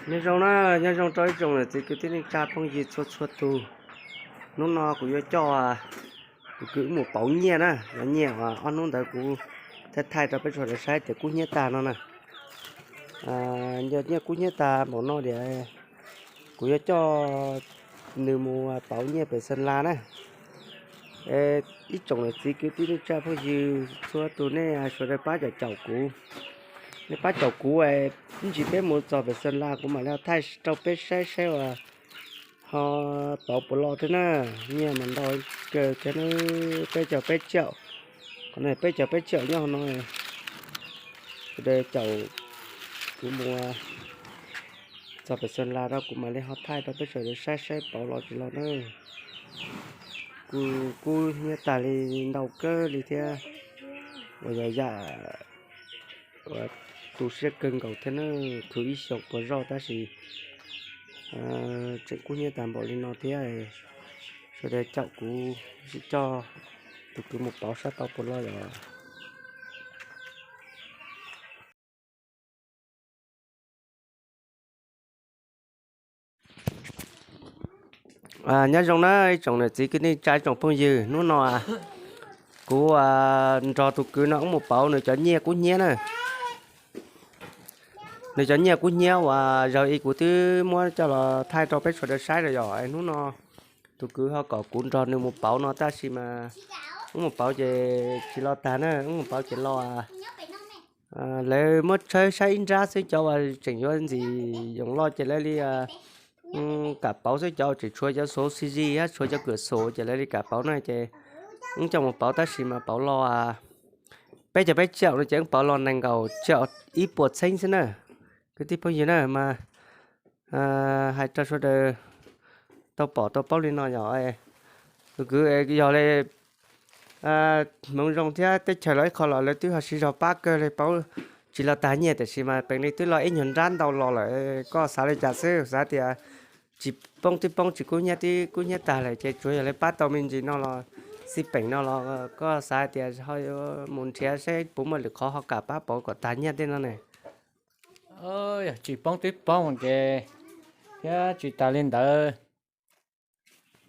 Nyob zoo na, nyob zoo rau ib tsoom niam txiv kwv tij neej tsa phooj ywg txhua txhua tus. Hnub no kuv yuav coj tus kwv mus pauv nyiaj na, cov nyiaj uas ob hnub ntawd kuv thaij thaij rau peb sawv daws saib tias kub hnyiab tag no na. Yog nyiaj kub hnyiab tag npaum no tias kuv yuav coj nws mus pauv nyiaj pem Xeem Las na. Ib tsoom niam txiv kwv tij neej tsa phooj ywg txhua tus nej sawv daws pab caum caum kuv. Nej pab caum kuv, ib ntsis peb mus txog pem Xeem Las kuv mam li thaij rau peb saib saib uas ho pauv puas los thiab na. Nyiaj mas ntau kawg thiab na, peb caug peb tsiaum. Qhov no peb caug peb tsiaum nyob hauv no. Sawv daws caum kuv mus txog pem Xeem Las rau kuv mam li ho thaij rau peb sawv daws saib saib pauv los tsis los na. Kuv kub hnyiab tag li ntau kawg li thiab, uas yog yam uas tu siab kawg nkaus thiab na. Khwv ib xyoos puas zoj tab sis tseem kub hnyiab tag npaum li no thiab. Sawv daws caum kuv sim coj tus kwv mus pauv saib tau puas los yom. Nyob zoo na ib tsoom niam txiv kwv tij neej tsa ib tsoom phooj ywg, hnub no kuv nrog tus kwv no wb mus pauv nws cov nyiaj kub hnyiab na. Nws cov nyiaj kub hnyiab uas zaum i kuv twb muab coj los thaij rau peb sawv daws saib lawm yom. Hnub no tus kwv ho kom kuv nrog nws mus pauv no tab sis mas wb mus pauv ces tsis los tag na, wb mus pauv ces los lawv muab tshawb saib ib nrab xwb, cov uas tseem yuav ntxim yoos loj ces lawv li kam pauv xwb, cov tseem tshuav cov xov xi zi hab tshuav cov kawm xov ces lawv li kam pauv na ces wb coj mus pauv tab sis mas pauv los peb caug peb tsiaum no ces wb pauv los nees nkaum tsiaum ib puas txheeb xwb na. Kwv tij phooj ywg na mas hais rau sawv daws tau pom tau paub li no yom. Tus kwv yog li hmoov zoo thiab teb chaws los ib qho los lawv twb ho siv zog pab kawg li, pauv tsis los tag nyiaj tiam sis mas peem li twb los ib nyuag nrab ntau los lawm. Koj xav li cas xwb, xav tias tsis poob twb poob, tsis kub hnyiab twb kub hnyiab tag lawm ces tsuas yog lawv pab tau me ntsis no los xij peem no los koj xav tias ho yuav mus nrhiav saib puas muaj lwm qhov ho kam pab pauv kom tag nyiaj tej no ne? Yog tsis poob twb poob ces thiab tsis tas li ntawd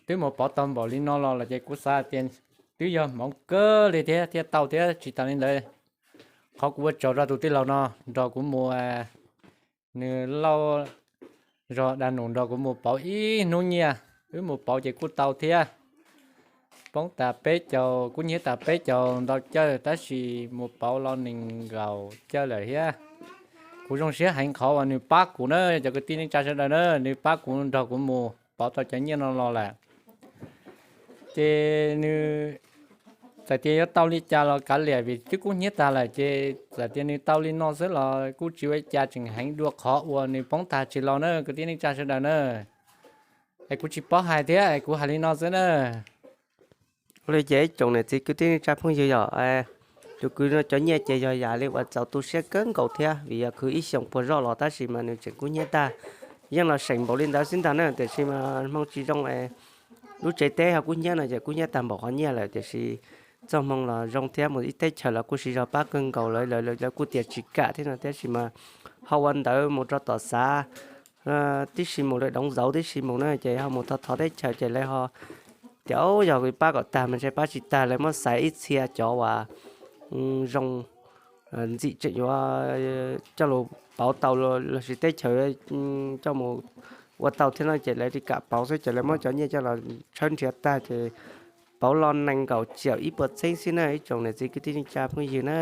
twb mus pauv tau npaum li no los lawm ces kuv xav tias twb yog hmoov kawg li thiab thiaj tau thiab. Tsis tas li ntawd qhov kuv ua tsaug rau tus tij laug no nrog kuv mus, nws lauj zog Da Num nrog kuv mus pauv ib hnub nyiaj, wb mus pauv ces kuj tau thiab. Poob tas peb caug, kub hnyiab tas peb caug ntau cawj tab sis mus pauv los nees nkaum cawj lawm thiab. Kuv zoo siab heev qhov uas nws pab kuv na, cov kwv tij neej tsa sawv daws na, nws pab kuv nrog kuv mus pauv tau cov nyiaj no los lawm. Ces nws txawm tias yuav tau li cas los kav liam vim twb kub hnyiab tag lawm ces txawm tias nws tau li no xwb los kuj tsis ua cas, tseem heev dua qhov uas nws poob tag tsis los na kwv tij neej tsa sawv daws na. Es kuv tsis paub hais thiab es kuv hais li no xwb na. Ua li ces ib tsoom niam txiv kwv tij neej tsa phooj ywg yom, tus kwv no cov nyiaj ces yog yam li uas txaus tu siab kawg nkaus thiab vim yog khwv ib xyoos puas zoj los tab sis mas nws tseem kub hnyiab tag. Yeej los seem npaum li ntawd xwb ntag na tiam sis mas hmoo tsis zoo es lub tsev teb ho kub hnyiab no ces kub hnyiab tag npaum qhov nyiaj lawm tiam sis txoj hmoo los zoo thiab mus ib teb chaws los kuj siv zog pab kawg nkaus lawm, lawv kuj tias tsis kam thiab no tab sis mas ho ua ntawd mus rau tom xav tib si mus lawm Doov Zauv tib si mus na ces ho mus thov thov teb chaws ces lawv ho tias yog pab kom tag mas ntshe pab tsis tag, lawv muab xaiv ib txhia cov uas zoo ntxim tseem yuav coj los pauv tau lossis teb chaws coj mus ua tau thiab no ces lawv li kam pauv xwb ces lawv muab cov nyiaj coj los tshawb nrhiav tag ces pauv los nees nkaum tsiaum ib puas txheeb xwb na ib tsoom niam txiv kwv tij neej tsa phooj ywg na.